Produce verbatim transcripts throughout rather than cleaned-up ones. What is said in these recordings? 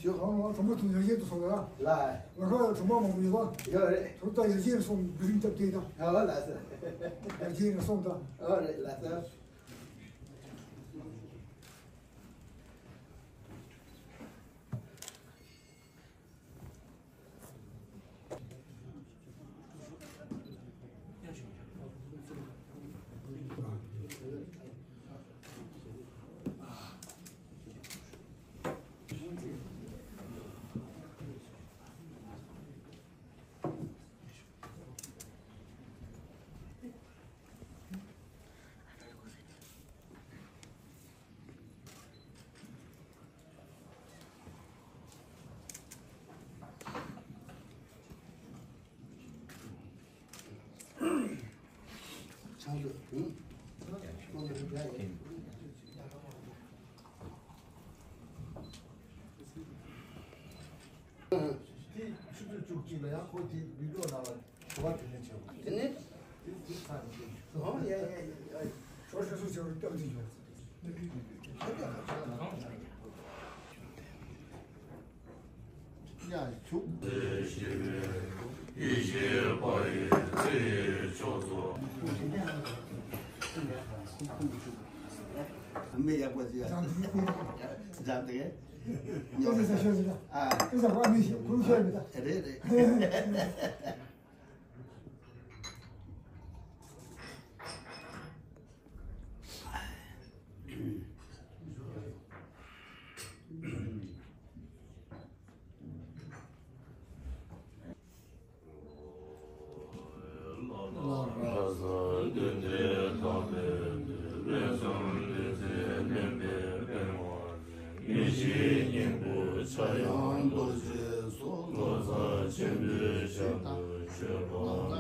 ཞོགས་ལ་གྲོང་པ་དུ་ཡར་རྒྱས་དུ་སོང་ལ། ལ། ང་ཁ་གྲོང་པ་མང་པོ་ཡོད་པ། ཡོད་རེད། དུ་ད་ཡར་རྒྱས་སོང་བི་རིང་སྟབས་བདེ་དང་། ཡོད་ལ་ཟེར། ཡར་རྒྱས་སོང་དང་། ཡོད་རེད་ལ་ཟེར། དེ་ཆུ་ཚོད་བཅུ་གཅིག་ལ་ཡང་ཁོ་དེ་བི་ཌི་ཡོ་ནང་ལ། དེ་ནས། ཨོ་ཡ་ཡ་ཡ། ཞོར་ཞོར་སུ་ཆེ་བར་སྟབས་བདེ་ཡོད། མི་ཡག་པོ་ཞིག་འཇག་དེ། ཨ། རེད་རེད། ཡེ་ཤེས་སྙིང་པོའི་ཕྱྭ་གཡང་རྡོ་རྗེ་སོགས། ལོ་ཙཱ་ཆེན་པོའི་ཞབས་ཏུ་མཆོད་པ་འབུལ།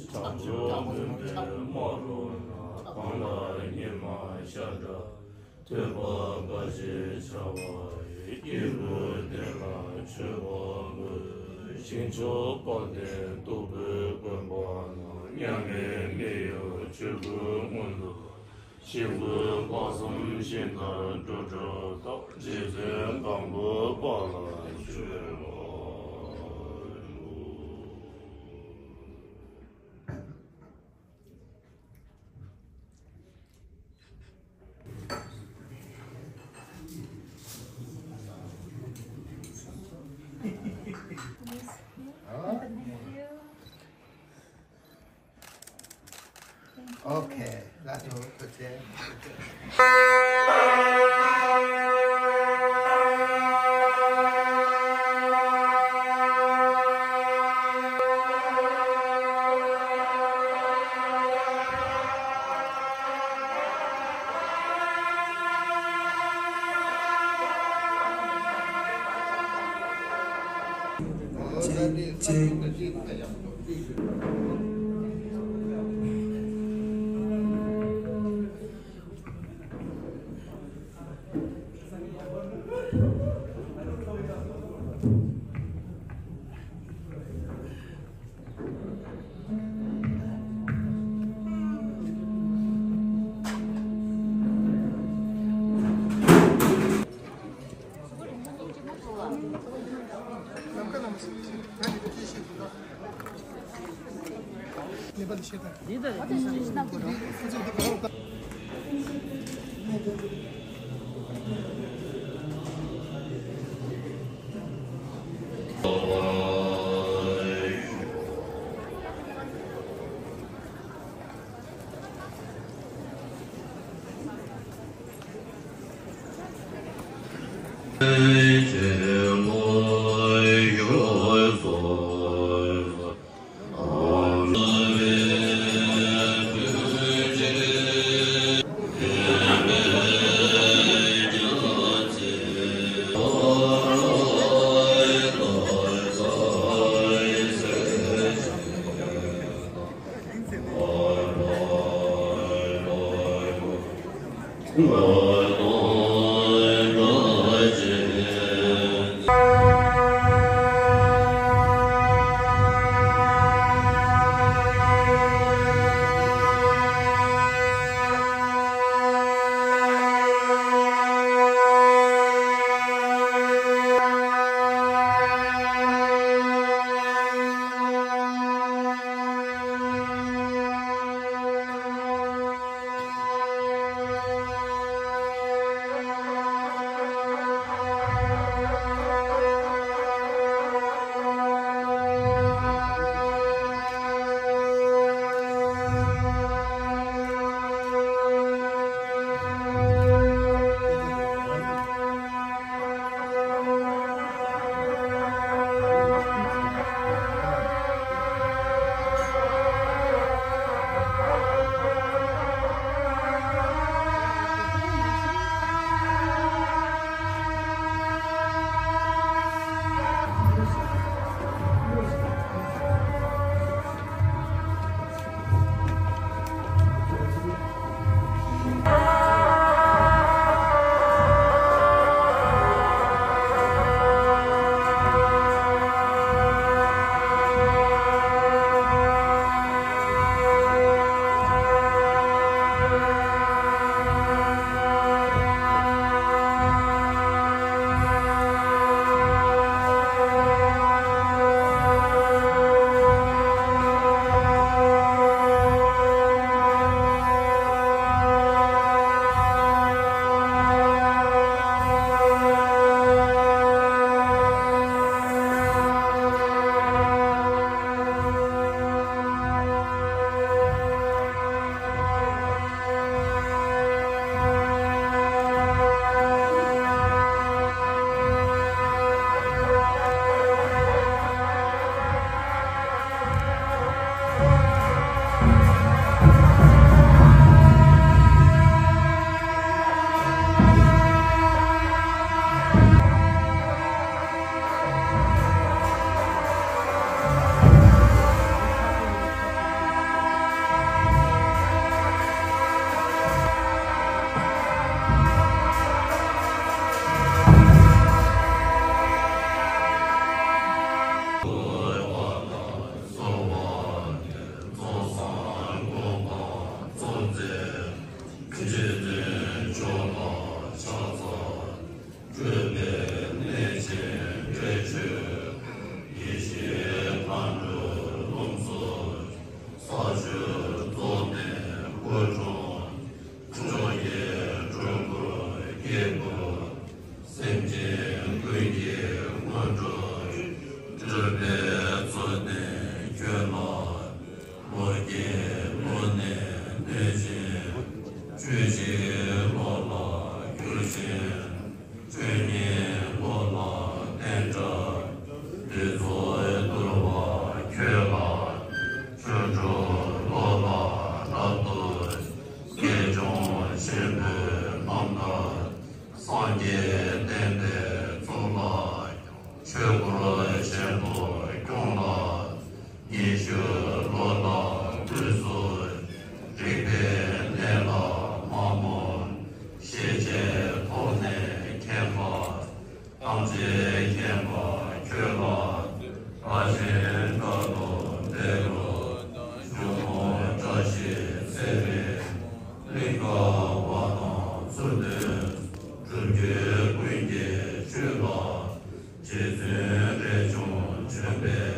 བྱང་ཆུབ་སེམས་དཔའི་སྨོན་ལམ་ན་གང་ལ་ཉི་མ་ཤར་འདྲ། ཐོས་པ་དགའ་ཞེས་བྱ་བ་ཡི། སྐྱེས་བུ་དེ་ལ་མཆོད་པ་འབུལ། ཞིང་མཆོག་དཔལ་ལྡན་སྟུག་པོའི་དགོན་པ་ན། མཉམ་མེད་མི་གཡོ་ཆོས་སྐུའི་མངོན་དུ། ཞིག་པོའི་དཔག་བསམ་ཤིང་རྟར་འགྲོ་དྲག་དང་། རྗེ་བཙུན་སྒམ་པོའི་དཔལ་ལ་མཆོད་པ་འབུལ། Okay, that's all. སྤྲོས་པའི་གནས་ཆེན་འབྲས་ཆོས། ཡེ་ཤེས་མཁའ་འགྲོའི་ལྷུམས་སུ། ས་བཅུ་རྫོགས་ནས་སྐུ་འཁྲུངས། ཕྱོགས་བཞིའི་སྤྲུལ་སྐུའི་སྐྱེས་བུ། སེམས་ཅན་ཀུན་གྱི་སྔོན་འགྲོ། སྤྲུལ་པའི་མཚོན་རྟེན་ཁྱོད་ལ། ལོ་བརྒྱའི་ལོ་ནས་གནས་ཤིང་། བཅུ་གཅིག་ལོ་ལ་གྱུར་ཅིང་། བཅུ་གཉིས་ལོ་ལ་བསྟན་དགྲ། བདུད་ཚོགས་འདུལ་བ་ཁྱོད་ལ། བཅུ་དྲུག་ལོ་ལ་རབ་ཏུ། དགེ་སྦྱོང་ཆེན་པོའི་རྣམ་ཐར། སངས་རྒྱས་བསྟན་པའི་གཙུག་ལག། ཆོས་འཁོར་ཆེན་པོ་སྐྱོང་ལ། ཉི་ཤུ་ལོ་ལ་དངོས་སུ། རིག་པའི་གནས་ལ་མ་རྨོངས། ཤེས་བྱའི་ཐོག་ནས་མཁྱེན་པ། ཐམས་ཅད་མཁྱེན་པ་ཁྱོད་ལ། བཀའ་དྲིན་དཀའ་ཐུབ་འདི་རུ། བཞུགས་ནོ་བཀྲ་ཤིས་ཚེ་རིང་། གླིང་ག་བ་དང་ཚུལ་སྟོན། སྒྲུབ་བརྒྱུད་ཀུན་གྱི་བཅུད་ལ། རྗེ་བཙུན་རས་ཆུང་བྱོན་པས།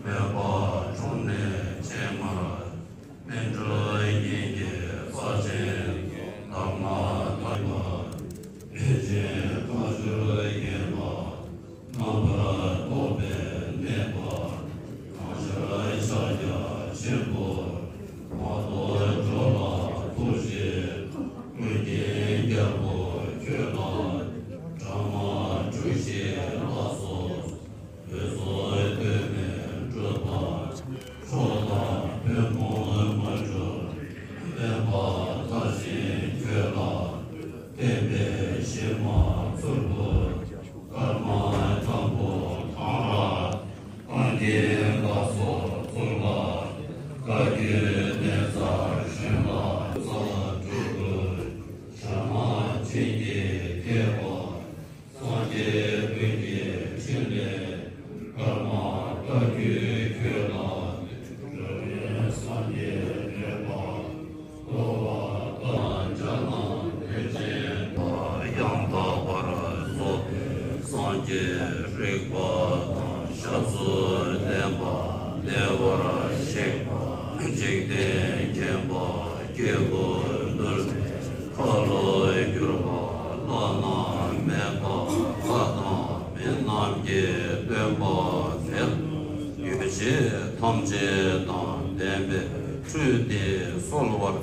མོས་པ་འཁྲུངས་ནས་སྤྱན་སྔར། སྨིན་གྲོལ་དབྱིངས་ཀྱི་རྩ་ཆེན་གདམས་ངག་དར་ལ། བདེ་ཆེན་ཁ་སྦྱོར་རྒྱན་ལ་རྣམ་པར་རྟོག་པའི་གནས་པ། གང་ཤར་ཕྱག་རྒྱ་ཆེན་པོ། མ་རྟོགས་སྒྲོ་ལ་ཐུགས་རྗེས། ཀུན་མཁྱེན་རྒྱལ་པོ་ཁྱོད་ལ། དྲག་སྔགས་འབྲུ་བཞི་ལ་སོགས། འོད་ཚོགས་གདོད་མའི་སྤྲུལ་པ། མཆོག་དང་ཕུན་ཚོགས་མ་འགྲུབ། དབེན་པ་མཐར་ཕྱིན་ཁྱོད་ལ། བསྟན་པའི་གཞི་མ་ཚུལ་དུ། སྐར་མ་དང་པོ་གང་ར། རྐང་རྒྱན་ལ་སོགས་གཙུག་ལག། བཀའ་བརྒྱུད་གནས་རྩ་གཞུང་ལ། རྩ་སྤྲུལ་སྐུ། ཞབས་ བྱིན་གྱིས་བསྐྱེད་པ། སངས་རྒྱས་ཀུན་གྱི་ཕྲིན་ལས་ཀརྨ་བཀའ་བརྒྱུད་ཁྱོད་ལ། རབ་ཡིན་སངས་རྒྱས་མེད་པ། རྟོགས་པ་དང་བྱ་རྣམས་ཐེག་ཆེན་པ། ཡང་དག་པར་རྫོགས་པའི་སངས་རྒྱས་རིག་པ་དང་ཞབས་སུ་ལེན་པ། བདེ་བར་གཤེགས་པ། འཇིག་རྟེན་མཁྱེན་པ། སྐྱེས་བུ་འདུལ་བའི་ཁ་ལོ་སྒྱུར་བ། བླ་ན་མེད་པ་ལྷ་དང་མི་རྣམས་ཀྱི་སྟོན་པ་དེ། ཡེ་ཤེས་ཐམས་ཅད་དང་ལྡན་པའི་ཁྲུས་འདི་གསོལ་བར་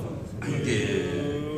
བགྱིའོ།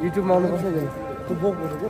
YouTube མང་ནོ་ཁ་ཤས་ཡིན། ཁོ་སྦོག་པོ་རེད།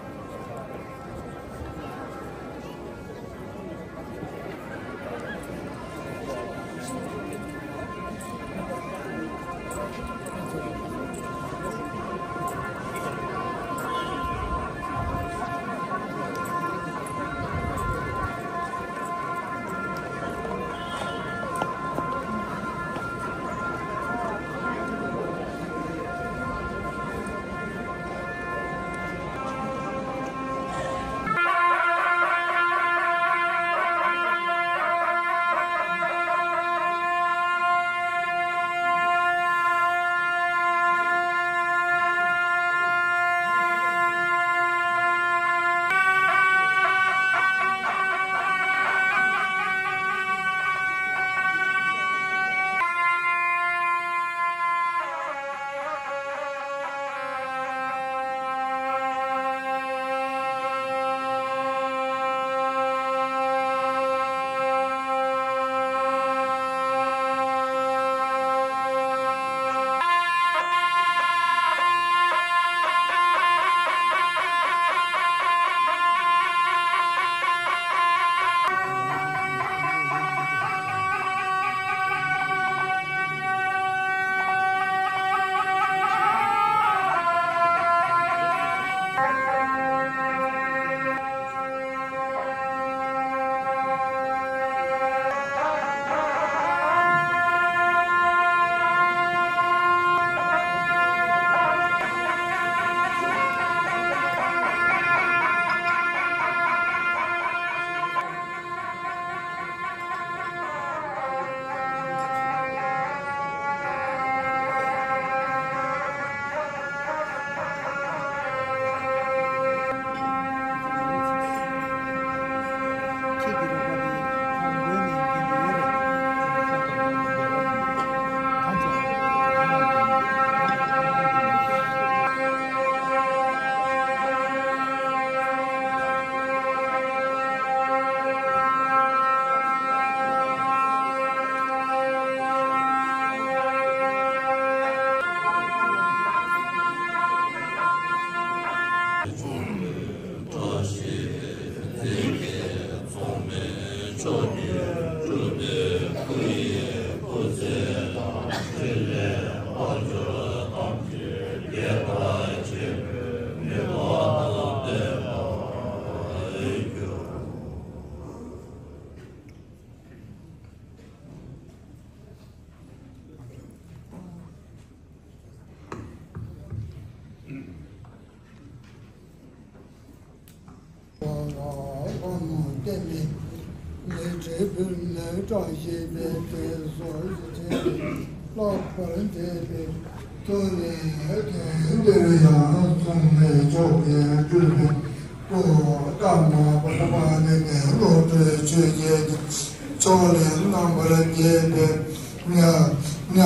ཕྱོགས་ལས་རྣམ་པར་རྒྱལ་བའི་ཉ་ཉ་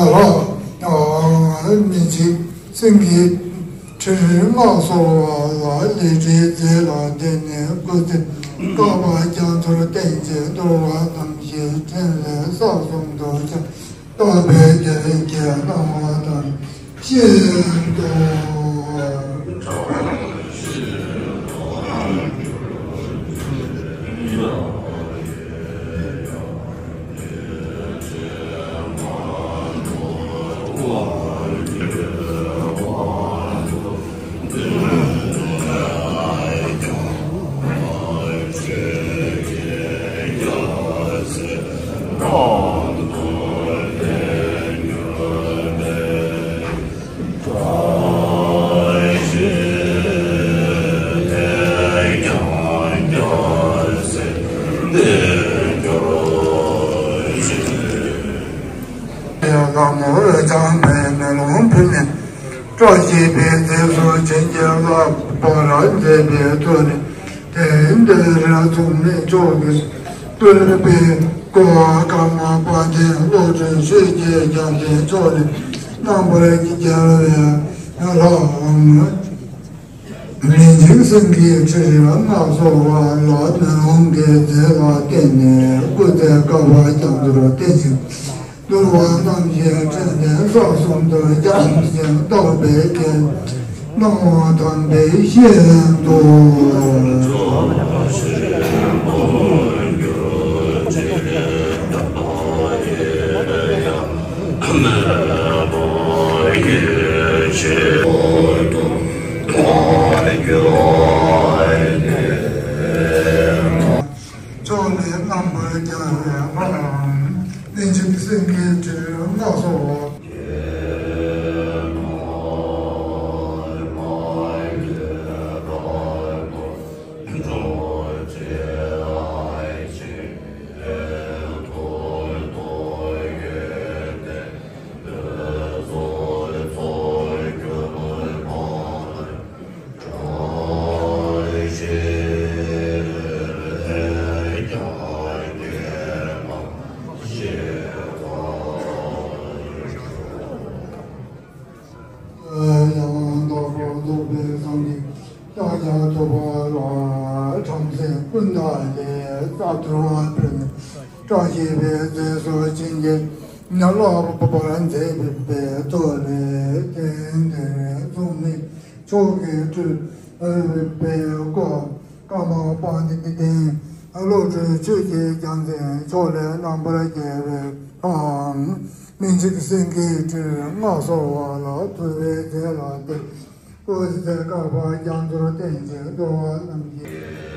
ལ་མི་འཇིགས་སེང་གེའི་ཁྲི་རལ་མངའ་གསོལ་བ་ལ། ལི་ཁྲིའི་རྫས་ལ་བརྟེན་ནས་སྐུ་ཚེ་བསྐལ་པ་རྒྱ་མཚོར་བརྟན་ཅིང་འདུལ་བ་རྣམ་བཞིའི་ཕྲིན་ལས་གསར་གསུམ་དུ་སྦྱངས། རྟོགས་པའི་རྒྱལ་གྱི་སྣང་བ་དང་བཞིན་དུ། ལྷ་མོ་འོད་འཆང་མའི་མེ་ལོང་ཕུལ་ནས། སྐྲ་བཤད་པའི་རྫས་སུ་བྱིན་གྱིས་བརླབས་པར་མཛད་པའི་མཐུ་ནི། དེང་འདིར་མཚུངས་མེད་མཆོག་གི་སྤྲུལ་པའི་སྐུ། ཀརྨ་དཔལ་ལྡན་བློ་གྲོས་ཆོས་ཀྱི་རྒྱལ་མཚན་མཆོག་ནི། རྣམ་པར་རྒྱལ་བའི་ལྷ། མི་འཇིགས་སེང་གེའི་ཁྲི་རལ་མངའ་གསོལ་བ་ལ། མེ་ལོང་གི་རྫས་ལ་བརྟེན་ནས་སྐུ་ཚེ་བསྐལ་པ་རྒྱ་མཚོར་བརྟན་ཅིང་། འདུལ་བ་རྣམ་བཞིའི་ཕྲིན་ལས་གསར་གསུམ་དུ་སྦྱངས་ཤིང་། རྟོགས་པའི་རྒྱལ་ སྣང་བ་དམ་པའི་ཤིན་ཏུ། ཕྱོགས་ལས་རྣམ་པར་རྒྱལ་བའི་དབང་། སྨིན་བྱེད་སེང་གེའི་ཁྲིར་མངའ་གསོལ་བ། ཡང་དག་པར་རྫོགས་པའི་སངས་རྒྱས་ཤཱཀྱ་ཐུབ་པ་ལ། བྲམ་ཟེ་ཀུན་ཏ་ལའི་རྩ་ཐོར་བ་ཕུལ་ནས། བཀྲ་ཤིས་པའི་རྫས་སུ་བྱིན་གྱིས་བརླབ་པར་མཛད་པའི་མཐུ་ལས། དེང་འདིར་མཚུངས་མེད་མཆོག་གི་སྤྲུལ་པའི་སྐུ། ཀརྨ་པཎྜི་ཏའི་བློ་གྲོས་ཆོས་ཀྱི་རྒྱལ་མཚན། ཕྱོགས་ལས་རྣམ་པར་རྒྱལ་བའི་དབང་། སྨིན་བྱེད་སེང་གེའི་ཁྲིར་མངའ་གསོལ་བ་ལ། ཐུབ་པའི་རྫས་ལ་བརྟེན། སྐུ་ཚེ་བསྐལ་པ་རྒྱ་མཚོར་བརྟན་ཅིང་འགྲོ་བ་རྣམས་ཀྱི།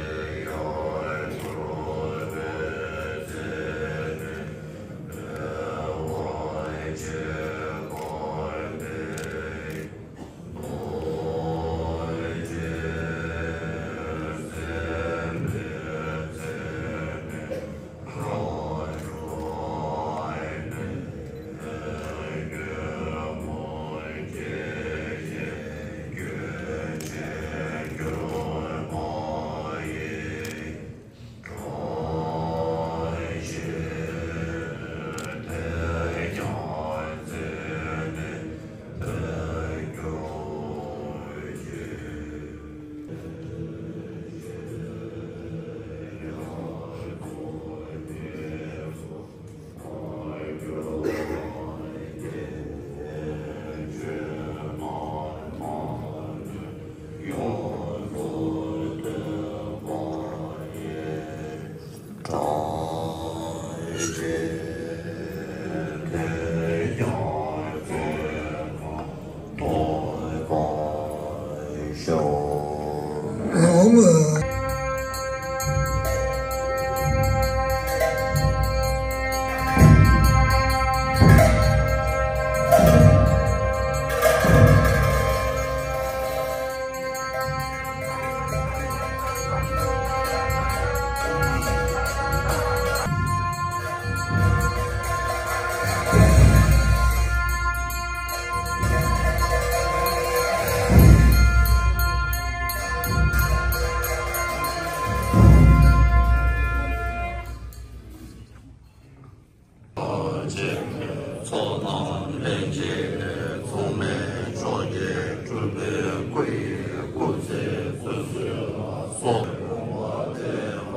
ཚོགས་དང་ལྷན་ཅིག་མཚུངས་མེད་མཆོག་གི་སྤྲུལ་པའི་སྐུ་ཡི་སྐུ་ཚེ་བསོད་ནམས་ལ་སོགས་པ་དེ་མ་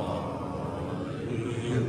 ཡིན།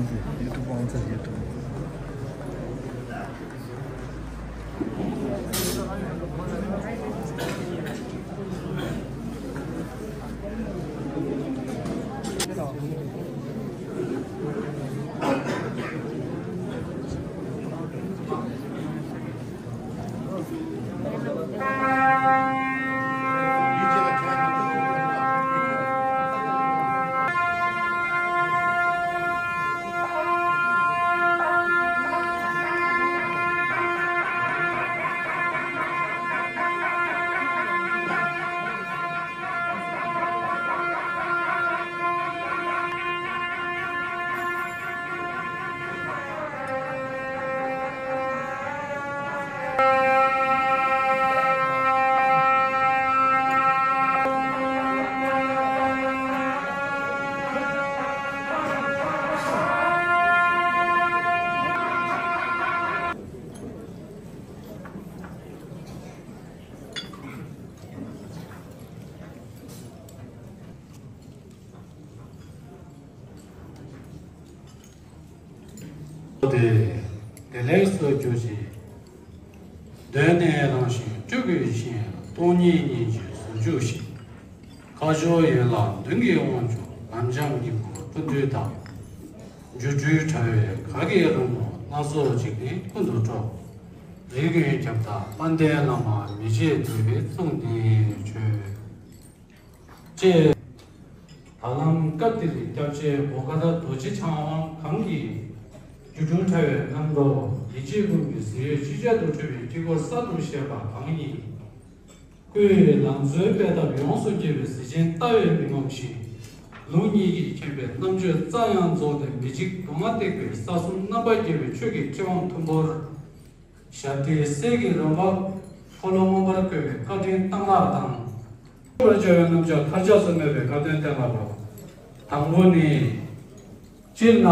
YouTube, YouTube. དེ་དེ་ལས་སུ་གྱུར་ཅིག་གདོད་ནས་རང་བཞིན་སྤྲུལ་སྐུའི་ཞིང་། སྟོང་ཉིད་སྙིང་རྗེའི་ཟུང་འཇུག་ཞིང་། ཁ་སྦྱོར་ཡན་ལག་མདུན་གྱི་དབང་ཕྱུག་ལམ་སྦྱངས་སྙིང་པོ་ཀུན་འདུས་དང་། སྒྱུ་འཕྲུལ་དྲ་བའི་གར་གྱི་རོལ་མོ་སྣ་ཚོགས་འཇིག་རྟེན་ཀུན་ཏུ་སྤྲོ། རིགས་ཀུན་ཁྱབ་བདག་དཔལ་ལྡན་བླ་མ་མི་ཕྱེད་འདུས་པའི་གསུང་འདི་མཆོད། ཅེས། ད་ལམ་སྐབས་འདིར་སྐྱབས་རྗེ་འོ་ཀ་ད་རྡོ་རྗེ་འཆང་དབང་གང་གིས་སྒྱུ་འཕྲུལ་དྲ་བའི་རྣམ་རྟོག་ཡིད་ཆེས་ཀུན་གྱི་ཟིལ་གཡོན་ཅིག་ཅར་དུ་འཁྲུད་པའི་དཀྱིལ་འཁོར་གསར་དུ་བཞད་པ་གང་ཡིན། སྐུའི་ལང་ཚོའི་དཔལ་འདབ་ཡོངས་སུ་རྒྱས་པའི་གཟི་ཅན་ལྟ་བས་མི་ཕམ་ཞིང་། ལུགས་གཉིས་ཀྱིས་མཁྱེན་པའི་རྣམ་དཔྱོད་རྩལ་ཡང་རྫོགས་ཏེ་མི་འཇིགས་སྡུག་བསྔལ་སྟེགས་པའི་ས་གསུམ་རྣམ་པར་རྒྱལ་བའི་ཆོས་ཀྱི་ཕྲེང་བ་མཐོན་པོར། ཞབས་བརྟན་གསེར་གྱི་རོལ་པ་འཁོར་ལོ་མངོན་པར་བཀོད་པའི་བཀའ་དྲིན་གཏང་སྔགས་དང་། བརྗོད་པའི་རྣམ་གཞག་མཐར་ཆགས་སུ་མེད་པའི་བཀའ་དོན་གཏན་ལ་ཕབ། དང་པོ་ནི། སྤྱིར་ན་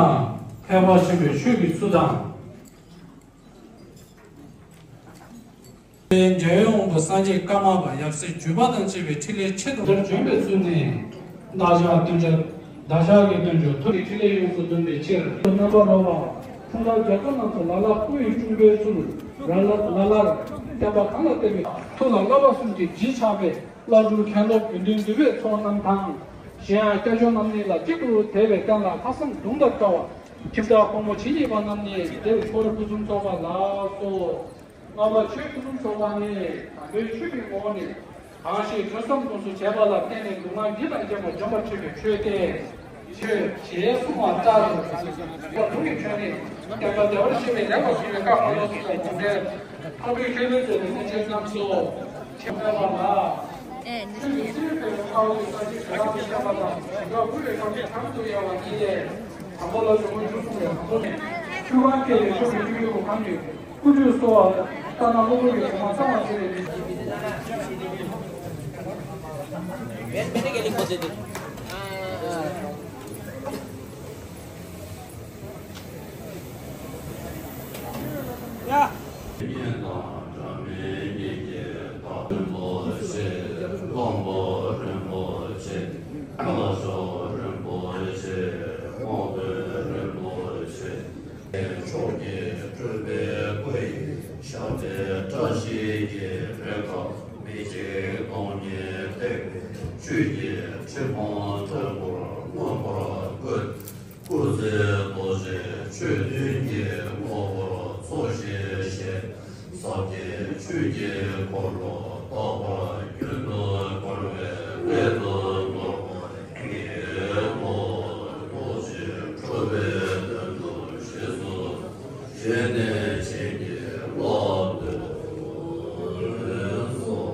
ཐེག་པ་ཆེན་པོའི་ཆོས་ཀྱི་ཚུལ་དང་། འཇམ་དབྱངས་དབང་པོ་སངས་རྒྱས་ཀརྨ་པ་ཡབ་སྲས་བརྒྱུད་པ་དང་བཅས་པའི་ཕྲིན་ལས་ཆེད་དུ་འདིར་བྱོན་པའི་ཚུལ་ནི། བདག་ཅག་སྟོན་པ་བདག་ཅག་གི་སྟོན་མཆོག་ཐུགས་ཀྱི་ཕྲིན་ལས་ཡོངས་སུ་འདོམས་པའི་ཕྱིར། རྣམ་པར་རོལ་པ། འཁྲུངས་སྐར་རྒྱ་མཚོ་རྣམས་སུ་ལ་ལར་སྐུ་ཡི་འཁྲུངས་སྐར་ཚུལ། ལ་ལར་ལ་ལར་བསྟན་པ་གང་ལ་བརྟེན་པའི་ཐུགས་ལ་བསླབ་པ་གསུམ་གྱི་ལྗིད་ཆགས་པའི་བླ་སྤྲུལ་མཁན་སློབ་དགེ་འདུན་འདུས་པའི་ཚོགས་རྣམས་དང་། གཞན་ཡང་སྐྱབས་མཆོག་རྣམ་གཉིས་ལ་གཅིག་ཏུ་དད་པའི་རྟེན་ལ་ལྷག་བསམ་དུང་དང་བྲལ་བ། ཁྱིམ་བདག་ཕོ་མོ་ཇི་སྙེད་པ་རྣམས་ནི་དེར་འཁོར་ཕུན་སུམ་ཚོགས་པ་ལགས་སོ། ལྔ་པ་ཆོས་ཕུན་སུམ་ཚོགས་པ་ནི་དམ་པའི་ཆོས་ཀྱི་ངོ་བོ་ནི། གང་ཞིག་ཐོས་བསམ་སྒོམ་གསུམ་བྱས་པ་ལ་བརྟེན་ནས་སྡུག་བསྔལ་ཉིད་དང་བཅས་པ་འཇོམས་པར་བྱེད་པའི་ཆོས་ཏེ། ཆོས་ཞེས་གསུངས་པ་ལྟར། ལུགས་ཀྱི་ཆོས་ནི། བསྟན་པ་བདེ་བར་གཤེགས་པའི་ལེགས་པར་གསུངས་པའི་བཀའ་འཁོར་ལོ་གསུམ་ལ་གོང་འཕེལ། འཕགས་པའི་མཁས་པའི་ཚུལ་ནི་སེམས་ཅན་རྣམས་སུ། ཆེ་བ་ལ། ཆོས་ཀྱི་སྲིད་པའི་དཀའ་བའི་ས་གཞི་དྲི་མ་མེད་པ་དང་ཞིང་ཁམས་དབུལ་བའི་ཁམས་ཀྱི་ཁམས་སུ་དབྱེ་བ་ཉིད་ལས། དང་པོ་ལ་ཇོ་བོ་རྒྱུ་གསུངས་པའི་དང་པོ་ནི། ཆོས་ཁང་བསྐྱེད་དེ་ཆོས་ཀྱི་སྤྲུལ་སྐུའི་གོ་འཕང་གི། སྐུ་ཁྲུས་གསོལ་བ་ལྟར་ན་གློ་བུར་གྱི་གོ་འཕང་གཙང་བར་བྱེད་པའི་མི། ཡ། སྙན་དང་སྒྲ་མེད་སྙན་གྱི་བདག་རིན་པོ་ཆེ། དབང་པོ་རིན་པོ་ཆེ། ལག་མཆོག་རིན་པོ་ཆེ། དབང་པོ་རིན་པོ་ཆེ། མཆོག་གི་སྤྲུལ་པའི་སྐུ་ཡི་ཞབས་པད་བཀྲ་ཤིས་ཀྱི་མེ་ཁ་མི་འཇིགས་སྟོང་ཉིད་བཏེགས་པའི་ཆོས་ཀྱི་ཁྲི་འཕང་མཐོན་པོར་མངོན་པར་བཀོད། སྐུ་ཚེ་རྡོ་རྗེ་ཆོས་བདུན་གྱི་དངོས་པོར་འཚོ་ཞིང་གཞེས། ཟབ་རྒྱས་ཆོས་ཀྱི་འཁོར་ལོ་རྟག་པར་རྒྱུན་དུ་བསྐོར་བའི་སླད་དུ་ནོར་བུ་ངེས་པར་རྡོ་རྗེ་ཁྲོ་བོའི་མདུན་དུ་ཞེས་སུ་བཞེས་ནས་བྱིན་གྱིས་བརླབ་ཏུ་གསོལ།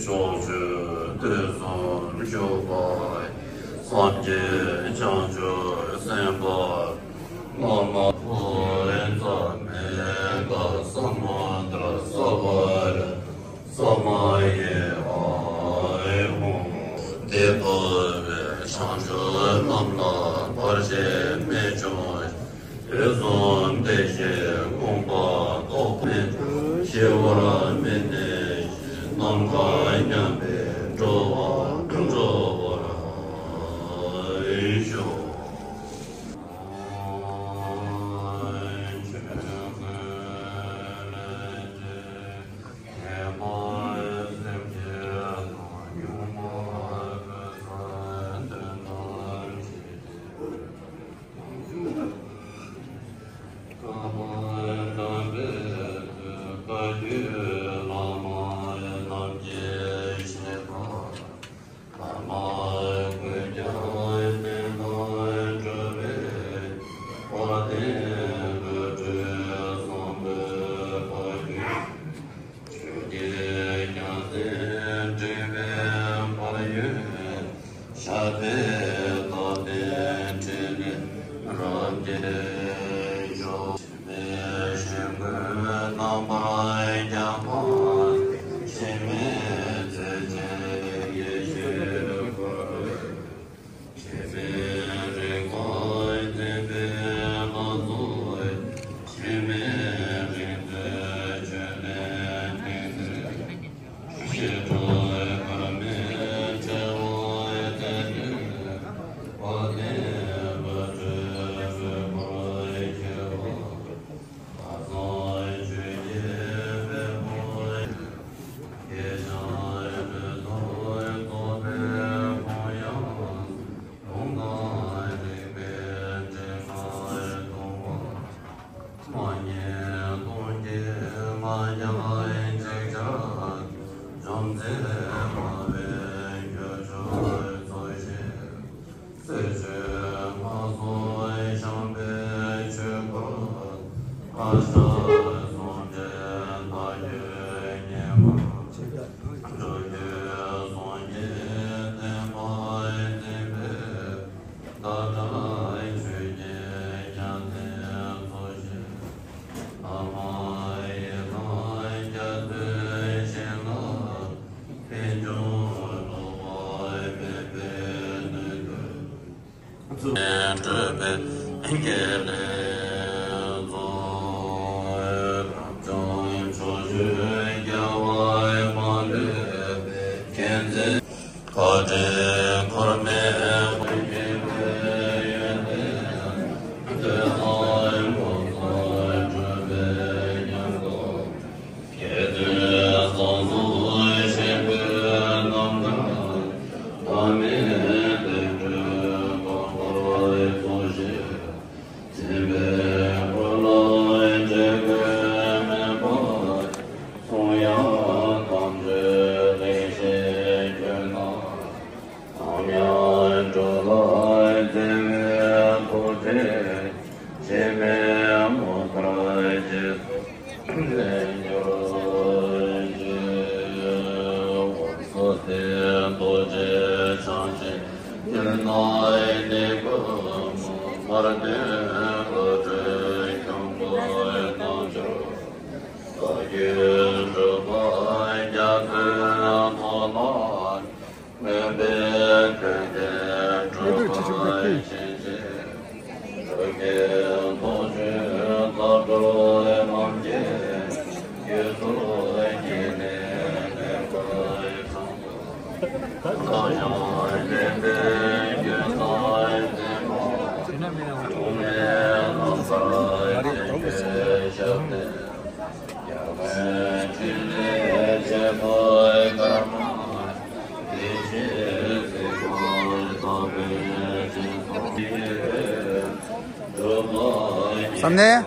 ཕྱོགས་བཅུ་དུས་གསུམ་བཞུགས་པ་ཡི། སངས་རྒྱས་བྱང་ཆུབ་སེམས་དཔའ་བླ་མ་ཨོ་ཨེ་ཙ་མེ་ཀ་ས་མུ་དྲ་ས་བ་ར་ས་མ་ཡེ་ཨ་ཨེ་ཧོ། འདི་ལྟ་བའི་བྱང་ཆུབ་ལམ་ལ་བར་ཆད་མི་འབྱུང་། དུས་གསུམ་བདེ་གཤེགས་དགོངས་པ་རྟོགས་པའི་ཞི་བ་མི་གནས་ནམ་མཁའ་མཉམ་པའི་འགྲོ་བ་འགྲོ་བར་ཤོག། ཆོས་ཀྱི་རྒྱལ་མཚན་འགྲེང་བུའི་འཕར་ཡུལ། ཞབས་པད་བརྟན་པའི་ཕྲིན་ལས་རབ་རྒྱས་ཤོག། འཆི་མེད་ཞིང་ཀུན་རྣམ་པར་རྒྱལ་བ། འཆི་མེད་ཚེ་ཆེན་ཡེ་ཤེས་འཁོར། འཆི་མེད་རིག་པ་ལྡན་པའི་ལྷ་ཚོགས། འཆི་མེད་རིག་འཛིན་ཆོས་ལས་ནི། ཞི་ཁྲོ་དཀར་མེ་བྱེ་བ་དེ་ནི། བ་དན་བ་སྤྲོས་པའི་འཁོར་བྱེ་བ། སེར་སྐྱའི་ལྷ་ཚོགས་བཤམས་པའི་ཆོས་འཁོར། ལྷ་ཞབས་ཟུང་འབྲེལ་བདག་རྒྱུད་བསྙེན་པར་འགྲོ་ཀུན་སངས་རྒྱས་བསྟན་པ་བསྟན་པའི་བདག་སྒྲ་ཆོས་ཀྱི་རྒྱལ་མཚན་སྩོལ་ཞིང་། བླ་མ་ཡི་དམ་རྒྱ་མཚོའི་ཞིང་ལ། ཕན་ཆུང་ལོག་པ་མེད་པའི་སྣོད་དུ། བརྩོན་འགྲུས་པའི་དགེ་ལེགས་སྩོལ། རབ་བྱུང་ཕྱོགས་བཅུའི་རྒྱལ་བ་མ་ལུས་པའི་མཁྱེན་བརྩེ། བཀའ་དྲིན་འཁོར་མེད་དབུས་ཀྱི་ཡོན་ཏན་འདོད་དང་སྒོ་གསུམ་གྲུབ་པའི་ཉམས་སུ། དགེ་འདུན་བཟང་གསུམ་ཆེན་པོའི་རྣམ་ཐར་བླ་མེད་བསྟན་འགྲོའི་དགོངས་པ་རྫོགས་ཤིང་། མཚན་དཔེའི་འཁོར་ལོ་འབྲས་བུ་མེད་པར་གསུང་ཡང་དམ་ཆོས་ལེགས་བཤད་བསྐྱོན་ན། ནམ་ཡང་འགྲོ་ལ་བརྩེ་བའི་ཐུགས་རྗེས། འཆི་མེད་དངོས་གར་རྗེས་སུ་དྲན་གྱུར་ཅིག། འོད་སྲུང་སྟེ་རྡོ་རྗེ་འཆང་ཆེན་ཡུལ་ན་གནས་སྐུ་མུན་དམར་ལྡན་བློ་གྲོས་ཁྱུང་པོའི་རྣལ་འབྱོར། བཀའ་བརྒྱུད་གྲུབ་པ་རྒྱ་མཚོའི་ཐོག་ལ། མོས་པའི་ཐོད་རྒལ་གྲུབ་པ་ཡེ་ཤེས་ཆེ། ཆོས་ཀྱི་རྡོ་རྗེ་རྩ་བྲོ་རྣམ་རྒྱལ་དགྱེས་སུ་བརྙེས་ནས་གནས་པའི་ཚང་དུ། བདག་ཀྱང་ལེགས་པའི་རྒྱུད་དང་ལྡན་པ། གྲངས་མེད་ལམ་བར་བརྟེན་པའི་ཞབས་བརྟན། རྒྱལ་བའི་ཕྲིན་ལས་བྱེད་པའི་ཀརྨ། བདེ་གཤེགས་སྲས་དཀར་དག་པའི་སྤྱན་སྔར། བསམ་གཏན།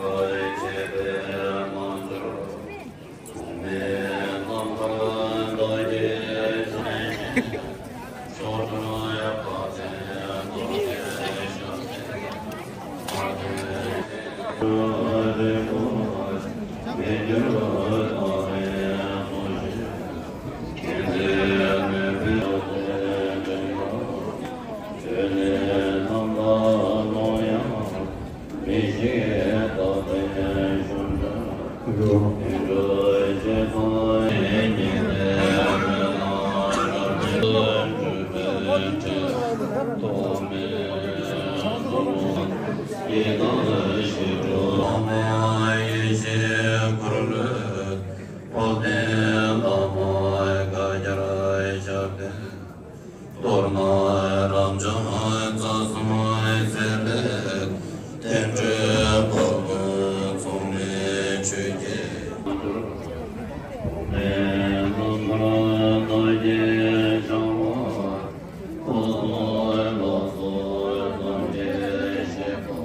མདོར་ན་རབ་འབྱམས་རྩ་གསུམ་ཚེ་འདས་བསྟན་འགྲོའི་འཕགས་ལམ་མཚུངས་མེད་ཆོས་ཀྱི་རྣམ་ཐར་བདག་གིས་བྱ་བ། ལྷག་པར་ལགས་སོ་ཐམས་ཅད་བཤད་པ།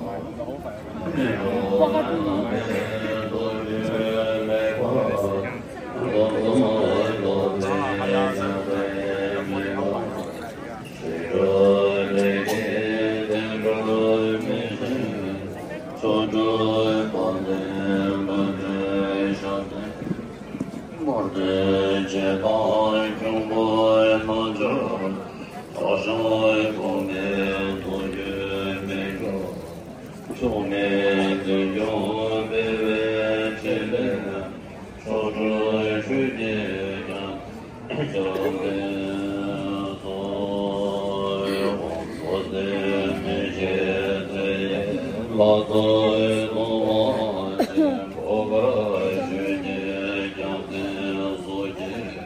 ཕྱོགས་མེད་འཛིན་སྐྱོང་སྤེལ་བའི་ཕྲིན་ལས། སྲོག་ཁྲོ་ཆུ་སྐྱེས་ཀྱང་། ལྷ་ཚོགས་གཏོར་མ་ཆེན་པོ་གར་ཆུ་སྐྱེས་ཀྱང་། སྲོག་སྐྱེས།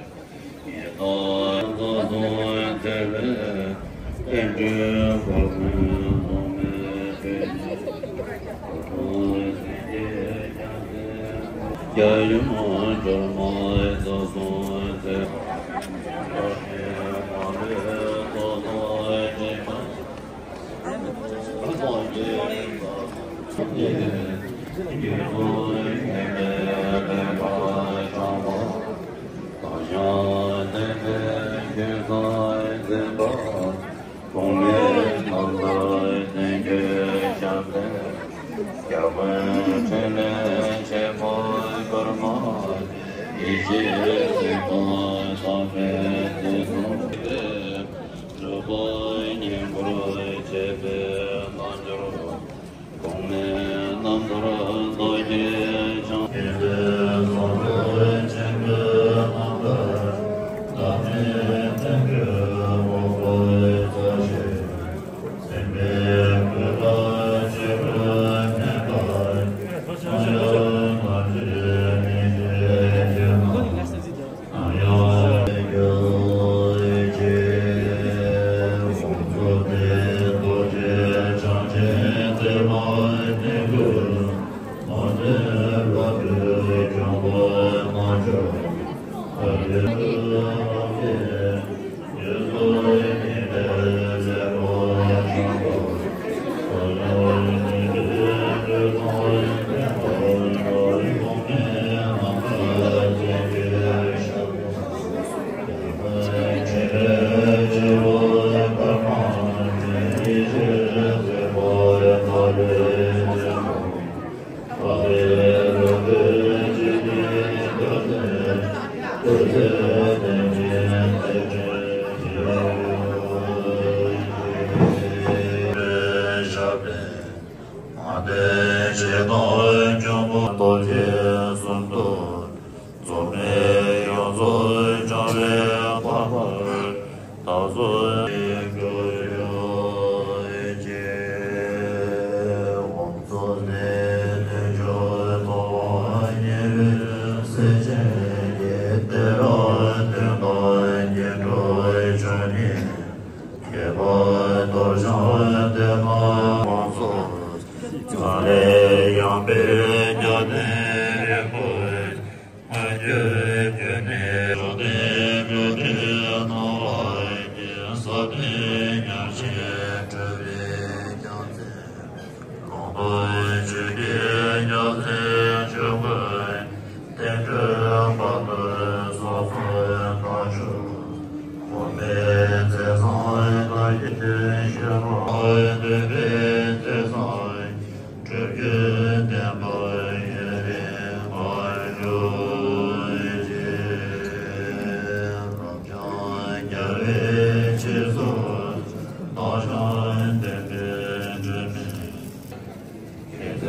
གོང་མའི་རྣམ་ཐར་བསྟན་བཅོས་ཞབས་པད། རྒྱལ་བའི་ཕྲིན་ལས་ཆེན་པོ་ཀརྨ་ཡེ་ཤེས་སྲིད་པ་དམ་པའི་དེ་ཚོ། སྒྲུབ་པ་བསྙེན་བཀུར་བྱེད་པའི་རྣལ་འབྱོར། གོང་མའི་རྣམ་ཐར་མདོ་རྒྱུད་འཆང་། རྡོ་རྗེ་གསུམ་དུ། རྫོགས་པའི་ཡོངས་སུ་སྦྱོང་བའི་དཔལ་འབར། བདག་སོགས་ཀྱི་སྐུ་ཡོད་ཀྱི། དབང་ཕྱུག་ནི་དལ་འབྱོར་ལྟ་བ་ཉེ་བའི་སེམས་ཅན་གྱི་བདེ་རབ་དོན་དམ་སྙིང་པོར་གྱུར་ནས། ཁྱད་པར་སྟོབས་འཆང་བདེ་བླག་དབང་སོགས། ཚངས་ལས་ཡངས་པའི་རྒྱལ་མཚན་རིང་པོར། མངོན་གྱུར་གྱུར་ནས་རབ་བརྟན་འགྲོ་དོན་སྣང་བར་བསྐྱེད། ས་སྟེང་ཉམས་བཞེས་སྤྲུལ་པའི་རྒྱལ་མཚན། ལོངས་སྤྲུལ་ཆོས་ཀྱི་རྒྱལ་མཚན་ཆོས་སྐུ། བསྟན་འགྲོའི་དཔལ་དུ་སོ་སོར་རྟག་བཞུགས། གོང་མའི་མཛད་བཟང་བདག་གིས་བཤད་པ། འདོད་པའི་མཛད་བཟང་སྒྲུབ་བརྒྱུད་བསྟན་པ་ཡུན་རིང་པར་བཞུགས་ཤིག་རབ་འབྱམས་རྒྱལ་བའི་རྗེས་སུ་བདག་ཀྱང་བསྟན་པའི་སྒྲོན་མེ། མཁྱེན་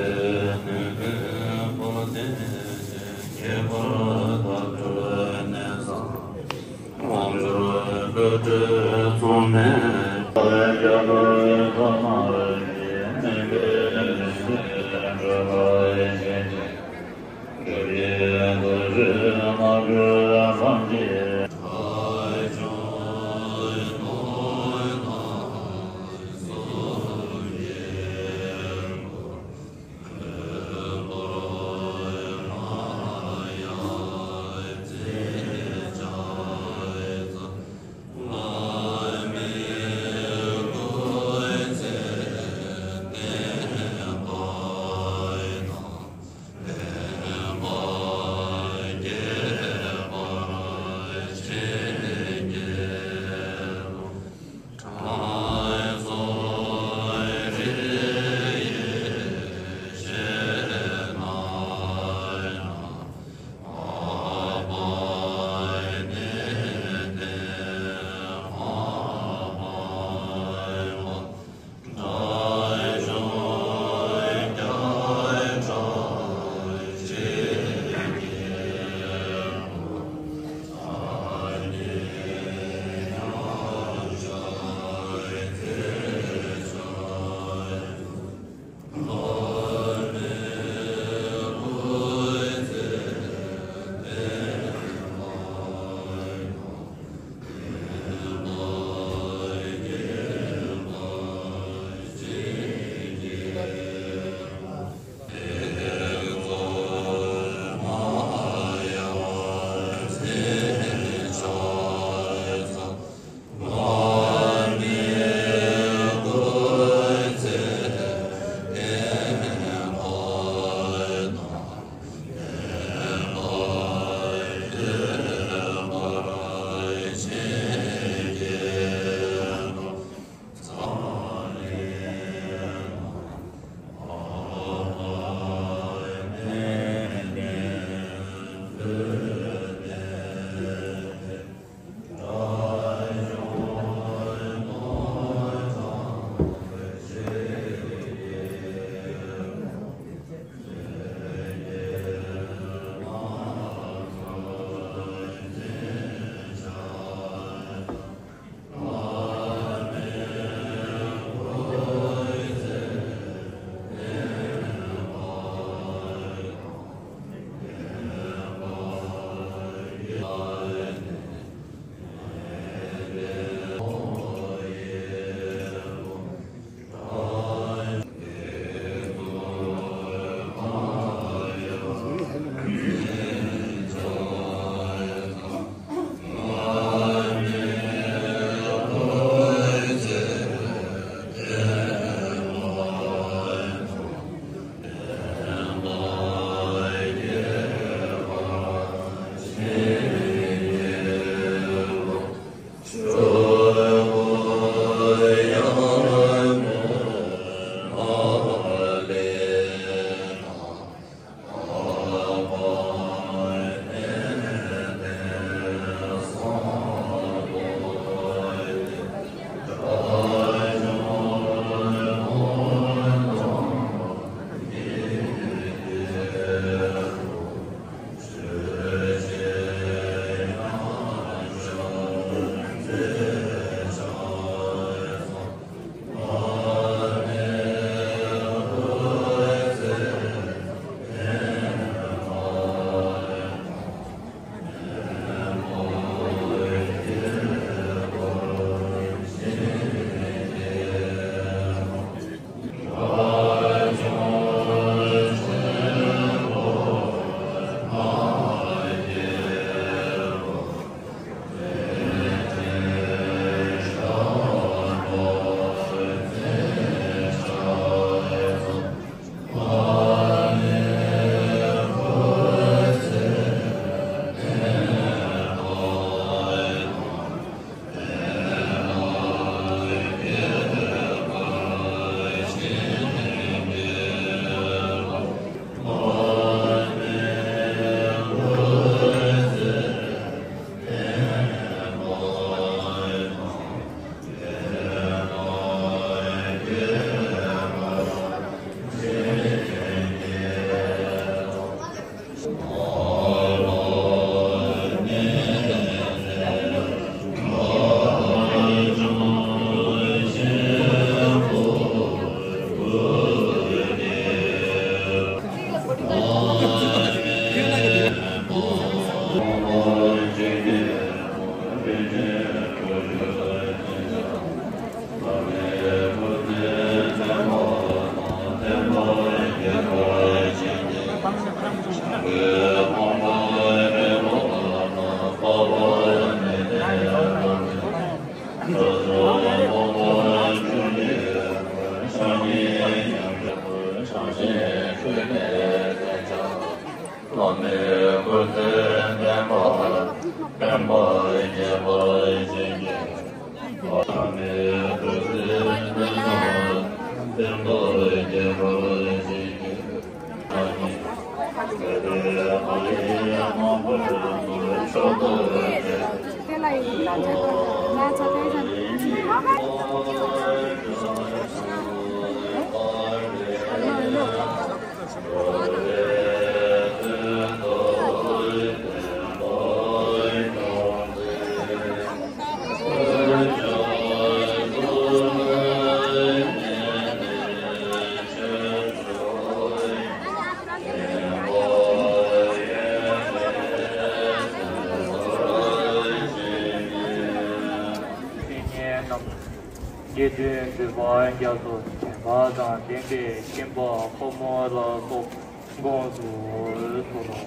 དགེ་འདུན་འདུས་པ་རྒྱ་མཚོ་དྲན་པ་དང་ལྡན་པའི་ཤན་པ་ཕོ་མོ་ལ་སོགས་དགོངས་སུ་གསོལ་ལོ།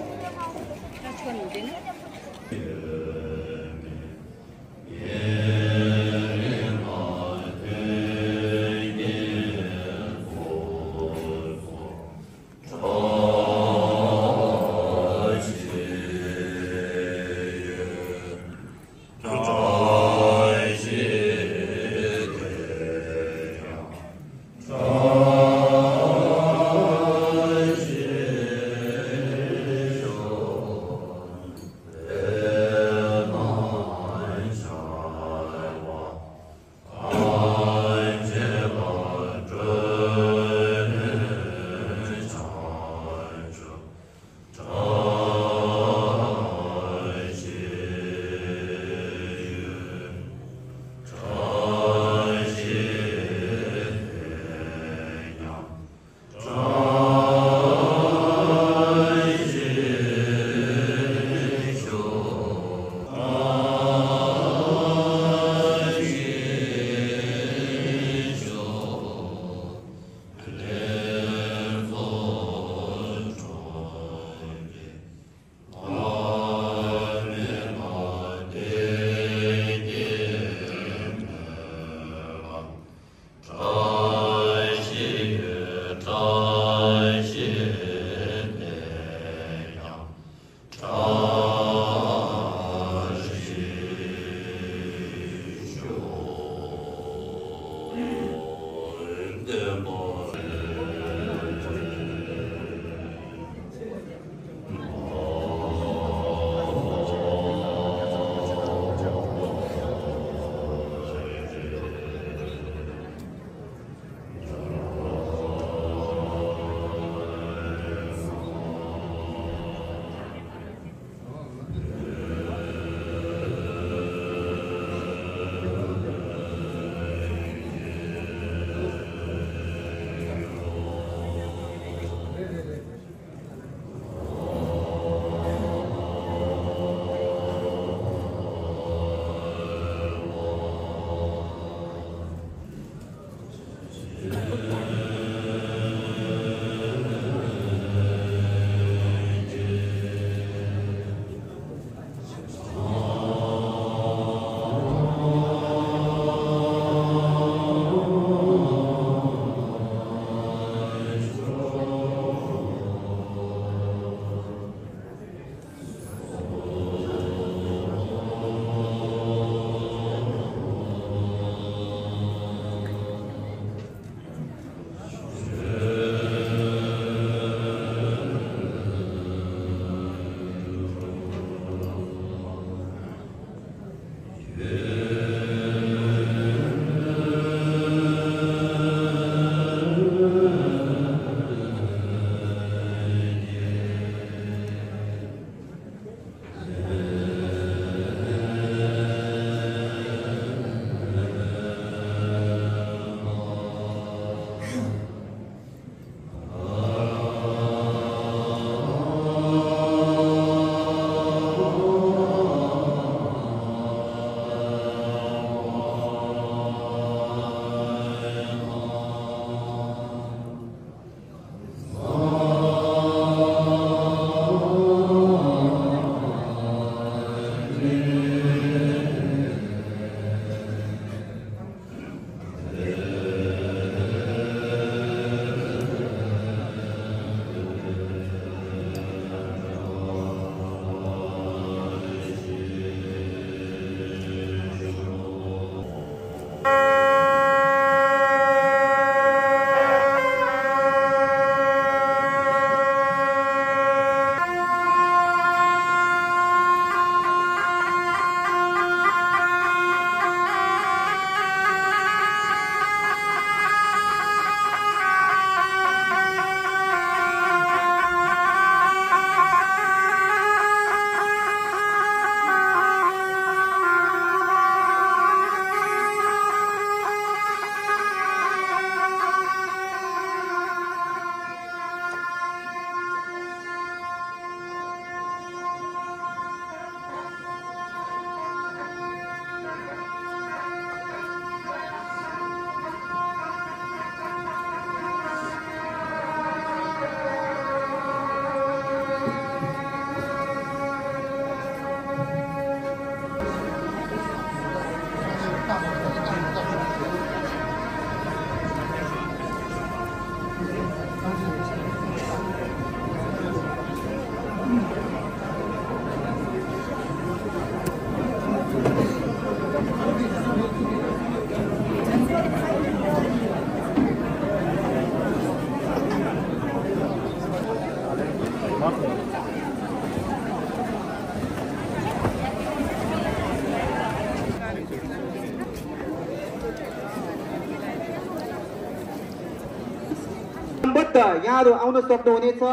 यहाँहरू आउन सक्नुहुनेछ।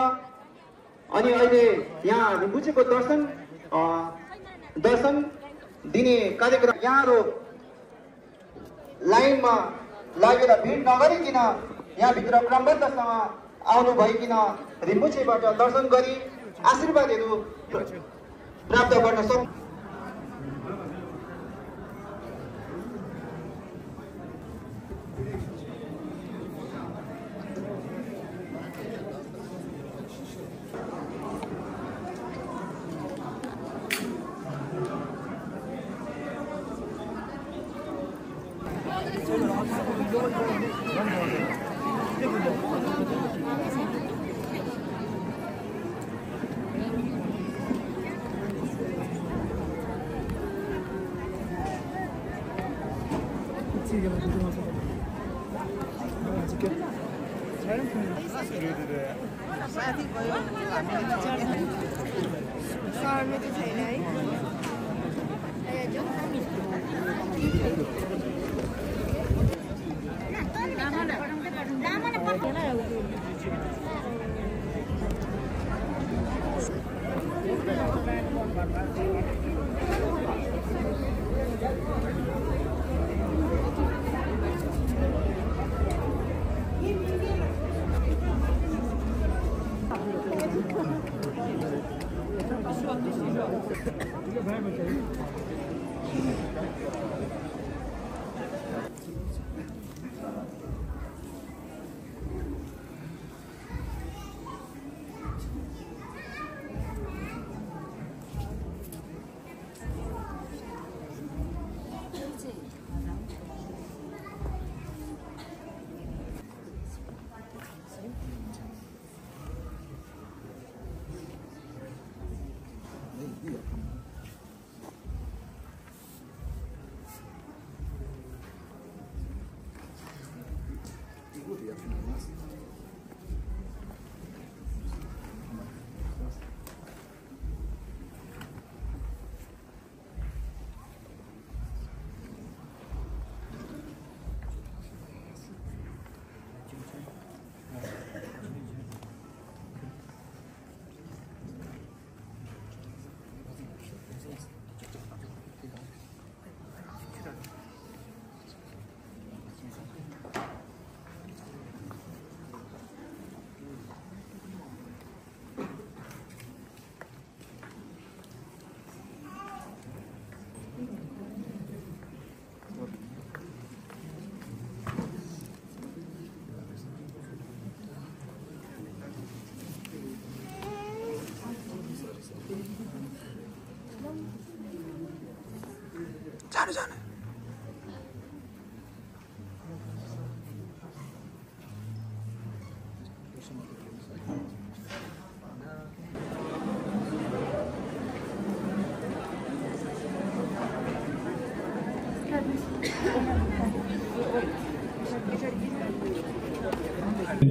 अनि अहिले यहाँ रिम्पोछेको दर्शन, अ, दर्शन दिने कार्यक्रम यहाँहरू लाइनमा लागेर भिड नगरिकन यहाँभित्र क्रमबद्धसँग आउनु भइकन रिम्पोछेबाट दर्शन गरी आशीर्वादहरू प्राप्त गर्न सक्नु।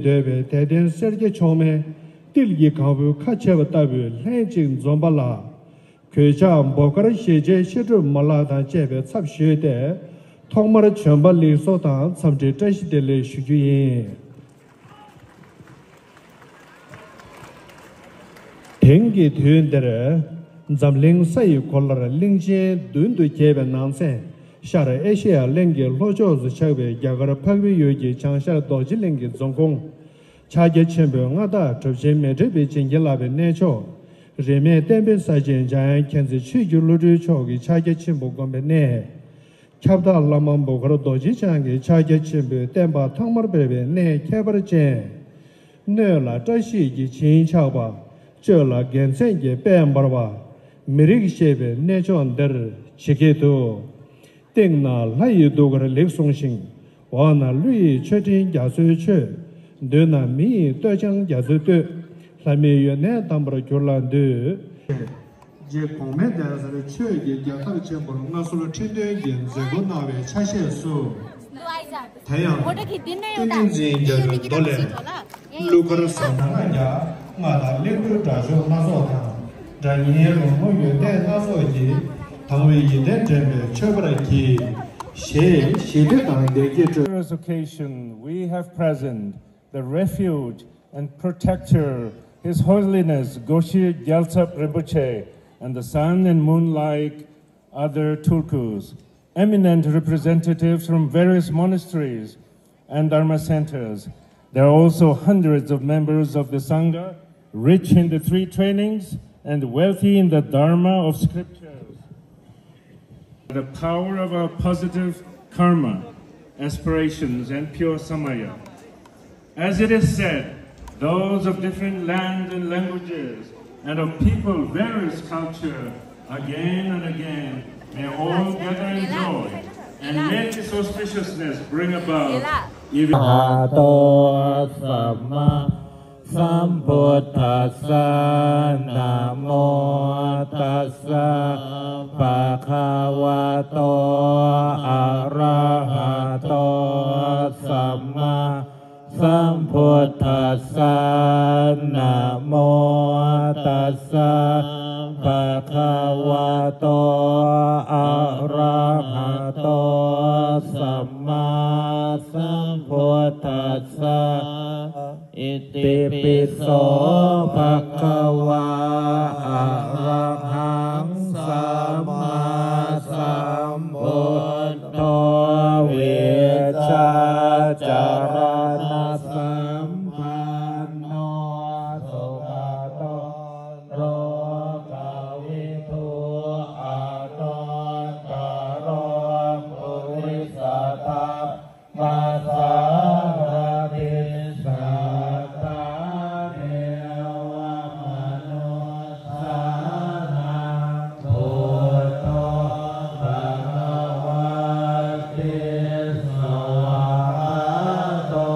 འདོད་པའི་དད་ལྡན་སེར་སྐྱ་མཆོག་དམན་ཏིལ་གྱི་གང་བུ་ཁ་ཕྱེ་བ་ལྟ་བུའི་ལྷན་ཅིག་འཛོམས་པ་ལ། གོད་ཆག་འབོ་དཀར་ཞེ་བྱའི་བཤད་སྒྲུབ་མ་ལག་དང་བཅས་པའི་ཚབ་ཞུས་ཏེ། ཐོག་མར་བྱོན་པ་ལེགས་སོ་དང་འཚམས་འདྲི་བཀྲ་ཤིས་བདེ་ལེགས་ཞུ་རྒྱུ་ཡིན། དེང་གི་དུས་འདིར་འཛམ་གླིང་ས་ཡི་གོ་ལར་གླིང་ཆེན་བདུན་དུ་གྱེས་པའི་ནང་ཚན་ཤར་ཨེ་ཤེ་ཡ་གླིང་གི་ལྷོ་ཕྱོགས་སུ་ཆགས་པའི་རྒྱ་གར་འཕགས་པའི་ཡུལ་གྱི་བྱང་ཤར་རྡོ་རྗེ་གླིང་གི་རྫོང་ཁོངས། ཕྱག་རྒྱ་ཆེན་པོའི་མངའ་བདག་གྲུབ་ཆེན་མཻ་ཏྲི་པས་བྱིན་གྱིས་བརླབས་པའི་གནས་མཆོག་རིས་མེད་བསྟན་པའི་ས་ཆེན་འཇམ་དབྱངས་མཁྱེན་བརྩེ་ཆོས་ཀྱི་བློ་གྲོས་མཆོག་གི་ཕྱག་རྒྱ་ཆེན་པོ་བསྒོམ་པའི་གནས། ཁྱབ་བདག་བླ་མ་འབོ་དཀར་རྡོ་རྗེ་འཆང་གི་ཕྱག་རྒྱ་ཆེན་པོའི་བསྟན་པ་ཐོག་མར་སྤེལ་བའི་གནས་ཁྱད་པར་ཅན། སྣོད་ལ་བཀྲ་ཤིས་ཀྱི་བྱིན་ཆགས་པ། སྤྱོད་ལ་དགེ་མཚན་གྱི་དཔལ་འབར་བ། མི་རིགས་ཤེས་པའི་གནས་མཆོག་འདིར་ཇི་སྐད་དུ། སྟེང་ན་ལྷ་ཡི་གདུགས་དཀར་ལེགས་གསུངས་ཤིང་། འོག་ན་ཀླུ་ཡི་མཆོད་སྤྲིན་རྒྱ་མཚོའི་མཆོད། མདུན་ན་མི་ཡི་བསྟོད་ཅིང་རྒྱ་མཚོས་བསྟོད། ལྷ་མིའི་ཡོན་ཏན་དམ་པར་གྱུར་ལ་འདུད། རྗེ་གོང་མའི་གདན་སར་ཆོས་ཀྱི་རྒྱལ་ཐར་ཆེན་པོར་མངའ་གསོལ་ཁྲི་འདོན་གྱི་མཛད་སྒོ་གནང་བའི་ཆ་ཤས་སུ། དེ་ཡང་ཏིང་ངེ་འཛིན་རྒྱ་མཚོའི་མདོ་ལས། གླུ་གར་ཟབ་ལྔ་བརྒྱ་ལྔ་དང་ལེགས་བསྟོད་སྒྲ་ཆོས་ལྔ་སོགས་དང་། སྒྲ་སྙན་རོལ་མོ་ཡོན་ཏན་སྣ་ཚོགས་ཀྱིས། དང་བའི་ཡིད་བརྟན་འདྲེན་པའི་མཆོད་པར་བགྱི། ཞེས་ཞི་བདེ་དང་བདེ་སྐྱིད་སྤྲོད། On this occasion, we have present the refuge and protector, His Holiness Goshi Gyaltsab Rinpoche, and the sun and moon-like other Tulkus, eminent representatives from various monasteries and Dharma centers. There are also hundreds of members of the Sangha, rich in the three trainings and wealthy in the Dharma of scriptures. The power of our positive karma, aspirations, and pure samaya. As it is said, those of different lands and languages and of people various culture, again and again, may all gather in joy and may this auspiciousness bring about even. Arahato sammāsambuddhassa. Namo tassa bhagavato arahato sammā sambuddhassa. Namo tassa bhagavato arahato sammāsambuddhassa. Itipi so bhagavā arahaṃ sammāsambuddho vijjācaraṇasampanno sugato lokavidū anuttaro purisadammasārathi satthā devamanussānaṃ buddho bhagavāti. Svākkhāto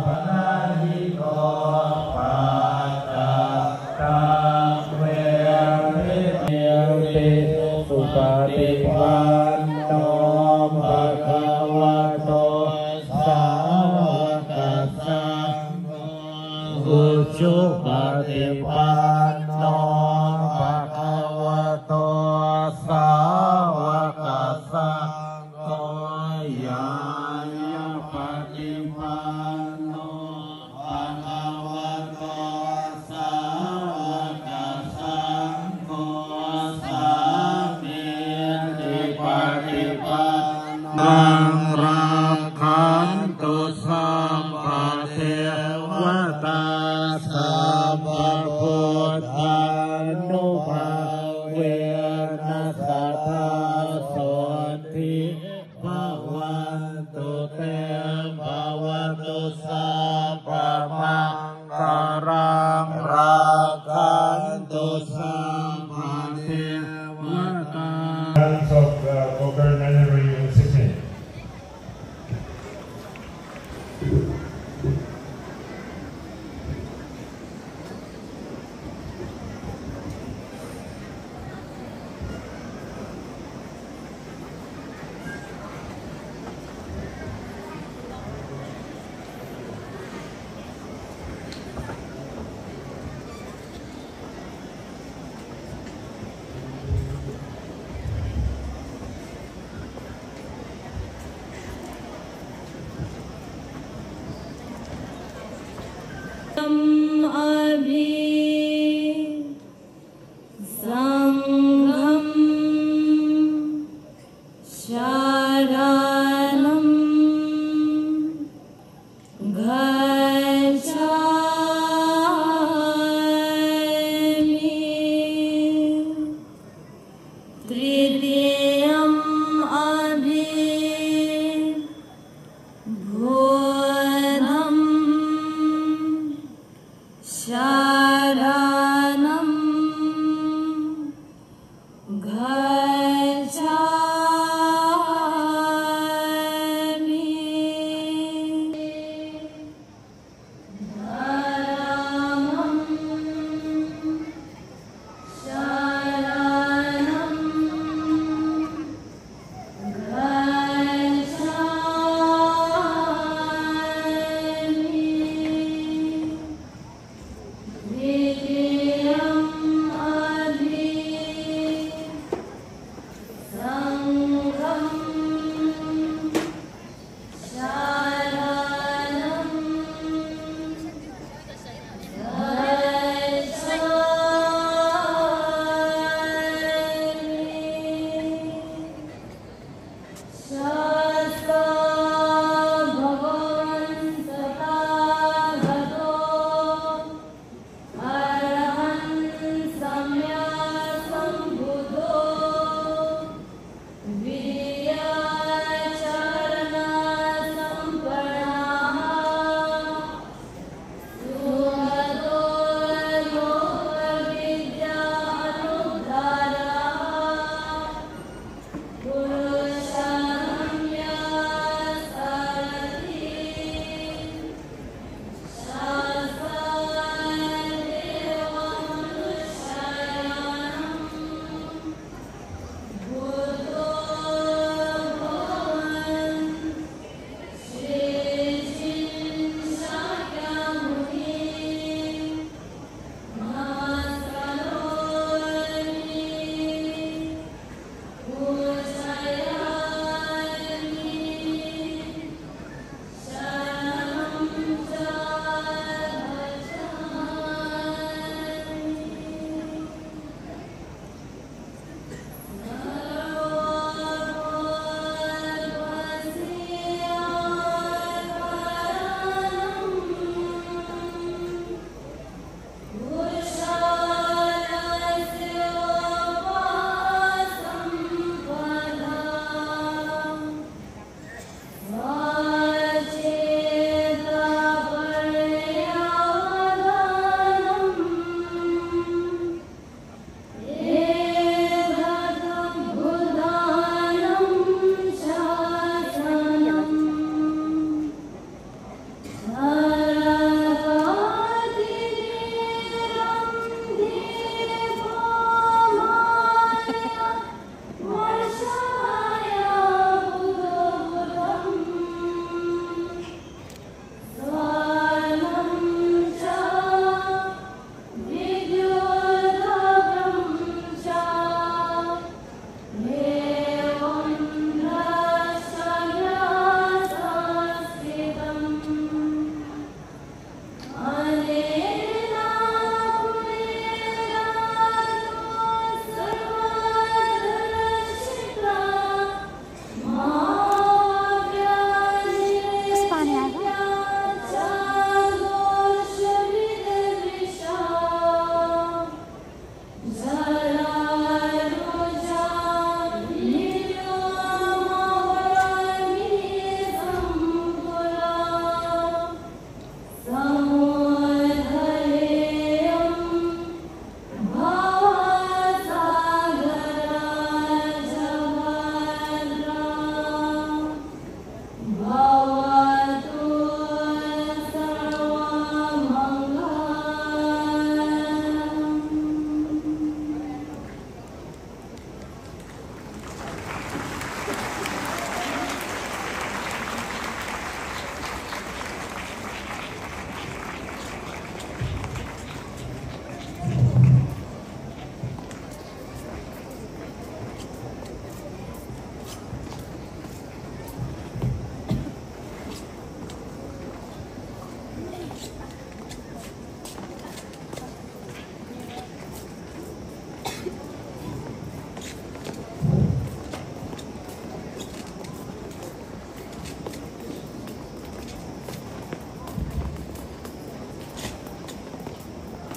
pacceko paccattaṃ veditabbo. Supaṭipanno bhagavato sāvakasaṅgho, ujupaṭipanno bhagavato sāvakasaṅgho, ñāyapaṭipanno bhagavato sāvakasaṅgho, sāmīcipaṭipannaṃ rakkhantu sabbadevatā, sabbabuddhānubhāvena sadā sotthī bhavantu te. Bhavatu sabbamaṅgalaṃ, rakkhantu sabbadevatā. Hands of the Gokarna area in Sydney. Saṅghaṃ saraṇaṃ gacchāmi. Tritiyaṃ abhibūtaṃ saraṇaṃ gacchāmi. Dhammaṃ saraṇaṃ gacchāmi.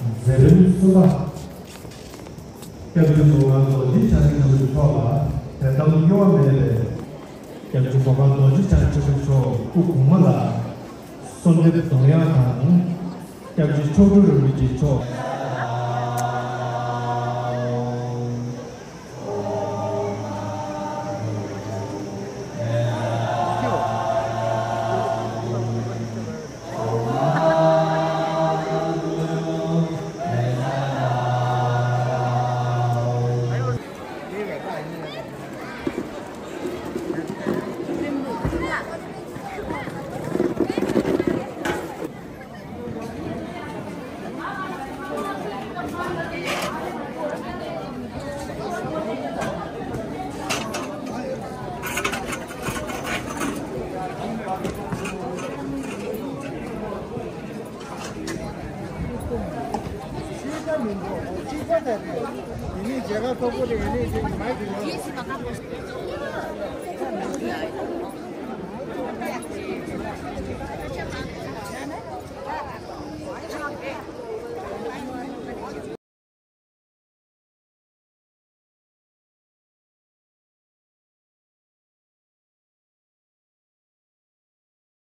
མཛད་རིམ་གསུམ་པ། སྐྱབས་རྗེ་ཟུར་ཁང་རྡོ་རྗེ་འཆང་ཆེན་པོ་མཆོག་ལ་དད་དམ་གཡོ་བ་མེད་པའི་སྐྱབས་རྗེ་ཟུར་ཁང་རྡོ་རྗེ་འཆང་ཆེན་པོ་མཆོག་སྐུ་གོང་མ་ལ་གསོལ་འདེབས་རྫོགས་ཡང་དང་། སྐྱབས་རྗེ་མཆོག་སྤྲུལ་རིན་པོ་ཆེ་མཆོག་གཅིག་པ་མིན་འགྲོ། གཅིག་པ་དེ་རེད། དེ་ནས་མཇལ་ཁ་ཚོགས་པོ་རེད། ཨ་ནི་དེ་མའི་དེ་ཡོད།